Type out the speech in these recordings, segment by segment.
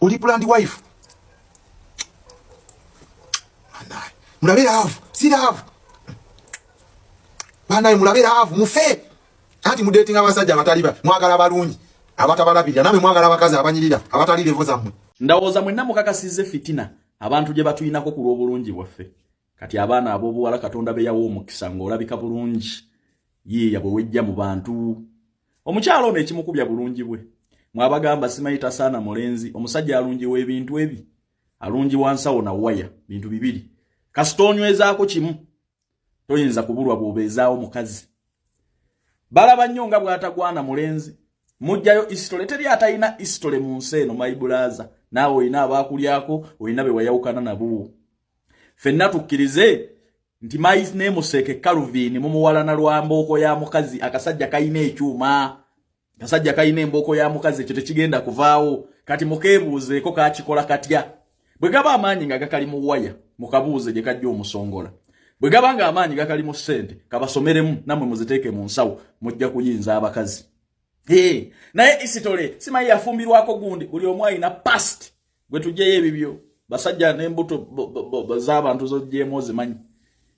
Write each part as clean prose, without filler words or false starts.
Oli planned wife. Banaye, mulabe love, si love. Banaye, mulabe love, mufe. Anti mudatinga abasajja abatali mwagala balungi, abatabalabirira, namwe mwagala abakazi abanyirira abatali level zammwe. Ndowooza mwenna mukakasizza fitina abantu gye batuyinako ku lw'obulungi bwaffe. Kati abaana ab'obuwala Katonda be yawa omukisa ng'olabika bulungi, yiiya bwe wejja mu bantu. Omukyalo ono ekimukubya bulungi bwe mwabagamba simanyi tasaana mulenzi. Omusajja alungiwa ebintu ebi, alungiwa nsawo na waya, bintu bibiri. Kasita onywezaako kimu, toyinza kubulwa bw'obeezaawo mukazi. Balaba nnyo nga bw'atagwana mulenzi. Mujjayo history, teri atalina history mu nsi eno. My brother, naawe olina abaakulyako, olina be wayawukana nabo. Ffenna tukkirize nti my namesake Calvin mumuwalana lwa mbooko ya mukazi. Akasajja kalina ekyuma, akasajja kalina embooko ya mukazi, ekyo tekigenda kuvaawo. Kati mukeebuuzeeko kakikola katya? Bwe gaba amaanyi nga gakali mu waya, mukabuuze gye kajja omusongola. Bwe gaba nga amaanyi gakali mu ssente, kabasomeremu nammwe muziteeke mu nsawo, mujja kuyinza abakazi. Hey, naye history simanyi yafumbirwako gundi, buli omu alina past. Gwe tujjeyo ebibyo, basajja n'embuto z'abantu zoggyemu ozimanyi.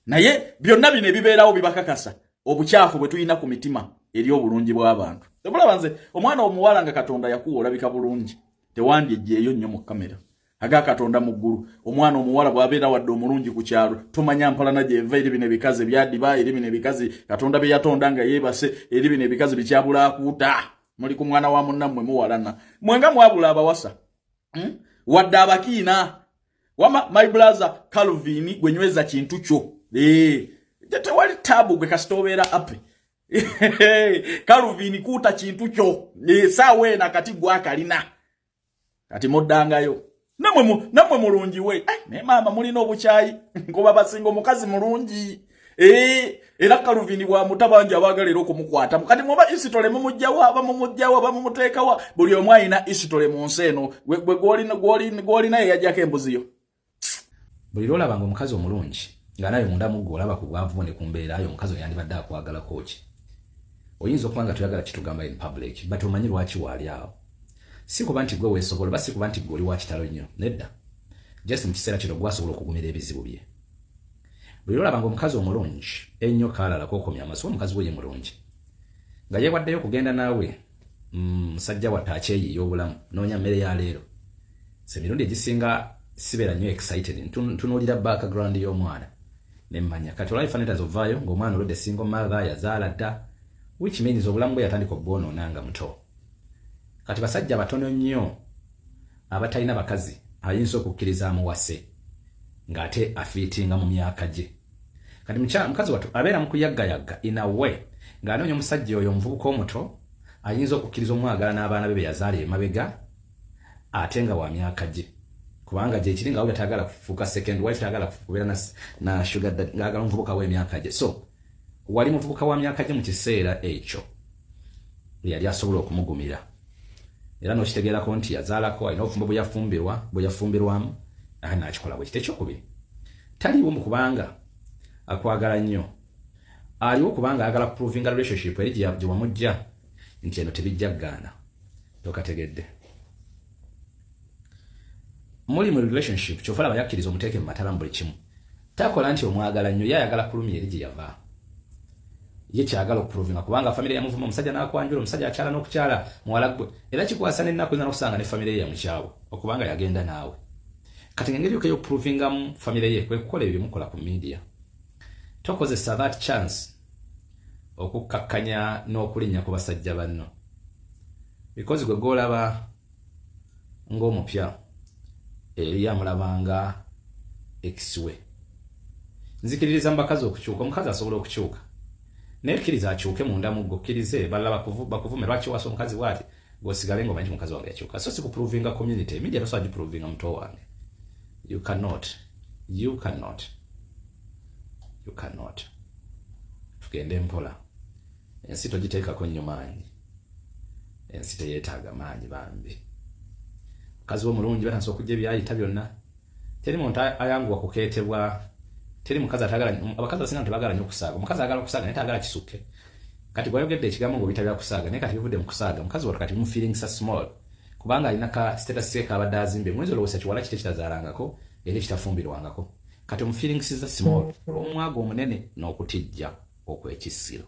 Naye byonna bino ebibeerawo bibakakasa obukyafu bwe tulina ku mitima eri obulungi bw'abantu. Tebulaba nze omwana omuwala nga Katonda yakuwa olabika bulungi, tewandyejjeeyo nnyo mu kamera aga Katonda mu ggulu. Omwana omuwala bw'abeera wadde omulungi ku kyalo, tomanya mpalana gyeva eri bino ebikazi ebyadiba, eri bino ebikazi Katonda bye yatonda nga yeebase, eri bino ebikazi bikyabulaakuuta. Muli ku mwana wa munnammwe muwalana, mwenga mwabula abawasa, Wadde abakiina. Wama my brother Calvin, gwe nyweza kintu kyo. Tewali tabu, gwe kasita obeera ape. Calvin, kuuta kintu kyo. Saawa eno akati gwakalina kati muddangayo nammwe mulungi we. Naye maama mulina obukyayi nkuba basinga omukazi mulungi. Era Calvin bwamuta, bangi abaagala era okumukwata. Kati muba history mumugjawa, bamumugjawa, bamumuteekawa. Buli omu alina history mu nsi eno. Gwe gwolina yeyajjako embuzi yo. Buli lwolaba nga omukazi omulungi nga naye munda mugwe olaba ku bwavu ne ku mbeera yo, omukazi oyo yandibadde akwagalako ki? Oyinza okuba nga toyagala kitugamba in public, but omanyi lwaki waali awo. Si kuba nti gwe weesobola, oba si kuba nti gwe oli wa kitalo nnyo, nedda. Just mu kiseera kino gwasobola okugumira ebizibu bye. Buli lwolaba nga omukazi omulungi ennyo kaalala kookomya amaaso, omukazi we ye mulungi nga yeewaddeyo okugenda naawe, musajja watte akyeyiiya obulamu, noonya mmere ya leero. So emirundi egisinga sibeera nnyo excited. Ntunuulira background y'omwana nemmanya. Kati olaba ebifaananyi ovaayo ng'omwana olwedde single mother, yazaala dda, which means obulamu bwe yatandika obwonoona nga muto. Kati basajja batono nnyo abatalina bakazi ayinza okukkiriza amuwase ng'ate afiitinga mu myaka gye. Kati mukazi wattu abeera mu kuyaggayagga in a way ng'anoonya omusajja oyo omuvubuka omuto ayinza okukkiriza omwagala n'abaana be be yazaala emabega, ate nga wa myaka gye, kubanga gyekiri nga awulira tayagala kufuuka second wife, tayagala kubeera na sugar daddy, ng'agala omuvubuka w'emyaka gye. So wali muvubuka wa myaka gye mu kiseera ekyo yali asobola okumugumira, era n'okitegeerako nti yazaalako, alina obufumbo bwe yafumbirwa, bwe yafumbirwamu, ate n'akikola bwe kiti. Ekyokubiri, taliiwo mu kubanga akwagala nnyo, aliwo kubanga ayagala kuprovinga relationship eri gye wamujja nti eno tebijja kgaana. Tokategedde, muli mu relationship, kyova olaba yakkiriza omuteeke mu matala mu buli kimu. Takola nti omwagala nnyo, ye ayagala kulumya eri gye yava. Ye kyagala okuprovinga kubanga famire yamuvuma, omusajja n'akwanjula, omusajja akyala n'okukyala muwala gwe, era kikwasa n'ennaku eza n'okusanga ne famire ye yamukyawe okubanga yagenda naawe. Kati ngengeri yokka y'okuprovingamu famire ye kwe kukola ebyo byemukola ku media. Tokozesa that chance okukkakkanya n'okulinnya ku basajja banno, because gwe gwolaba ng'omupya eri amulabanga ex we. Nzikiririza mu bakazi okukyuka. Omukazi asobola okukyuka, naye kkiriza akyuke munda mu ggwe, okkirize balala bakuvume lwaki wasa omukazi bwati, gwosigale ng'omanyi nti mukazi wange yakyuka. So si kuprovinga community media, tosobola giprovinga, muto wange. You cannot, you cannot, you cannot. Tugende mpola, ensi togiteekako nnyo maanyi, ensi teyeetaaga maanyi bambi. Mukazi w'omulungi batandise okujja ebyayita byonna. Teri muntu ayanguwa kukeetebwa, teri mukazi atagala. Abakazi abasinga tebagala nnyo okusaaga. Omukazi agala okusaaga naye tagala kisukke. Kati bwayogedde ekigambo ng'obiyita bya kusaaga, naye kati bivudde mu kusaaga. Mukazi wattu kati mufeelingsa small. Kubanga alina ka status ke kabadde azimbe, muyinza olowooza kiwala kiti ekitazaalangako era ekitafumbirwangako. Kati omu feelings za small, olw'omwaga omunene n'okutijja okwekisiro.